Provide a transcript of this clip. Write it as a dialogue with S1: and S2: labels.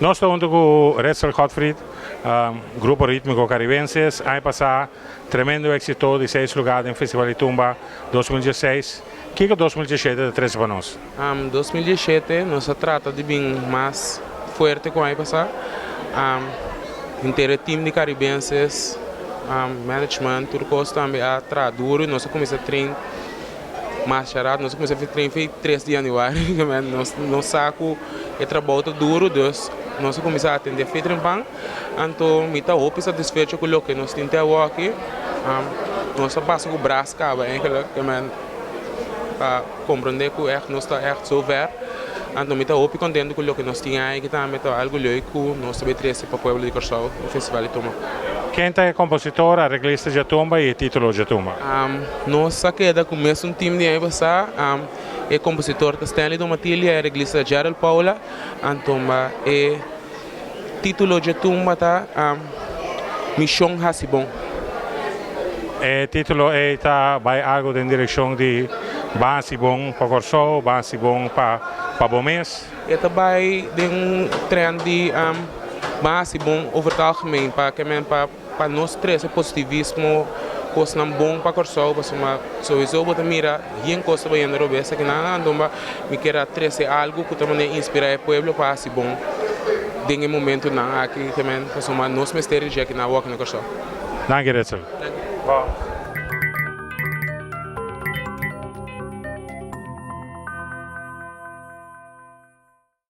S1: Nos ta huntu ku Retzel Godfried, Grupo Rítmiko Karibenses. Aña pasá tremendo éksito, di seis lugá den Festival di Tumba 2016. Kiko 2017 ta trese pa nos?
S2: 2017 nos a trata di bin mas fuerte ku aña pasá. Henter e team di Karibenses, management, tur kos tambe a traha duru. Nos a kuminsá train mas rato, nos a kuminsá train for 3 di yanüari. Nos sa ku e trabou ta duru, dus nos a kuminsá atendé fe trempan. Anto mi ta hopi satisfecho ku loke nos tin te awoki. Nos a pasa ku bras kaba eigenlijk, pa komprondé ku ègt nos ta ègt so ver. Anto mi ta hopi kontentu ku loke nos tin aki tambe ta algu leuk ku nos ta bay trese pa pueblo di Kòrsou, e Festival di Tumba.
S1: Ken ta e kompositor, areglista dje tumba i e título dje tumba?
S2: Nos a keda ku mesun tim di aña pasá. E kompositor ta Stanley Domatilia, e areglista ta Gerald Paula. Anto e título dje tumba ta Mishon Hasi Bon.
S1: E título ei ta bai algu den direkshon di ban hasi bon pa Kòrsou, ban hasi bon pa pa bo mes.
S2: E ta bai den un trend di ban hasi bon over het algemeen, pa ke men pa pa nos trese positivismo, kosnan bon pa Kòrsou, pasobra souiso bo ta mira yen kos ta bayendo robes akinan, anto mi kier a trese algu ku ta manera inspirá e pueblo pa hasi bon den e momentunan aki, ke men pasobra nos mester di dje akinan wòk na Kòrsou.
S1: Danki, Ritzel.
S2: Danki.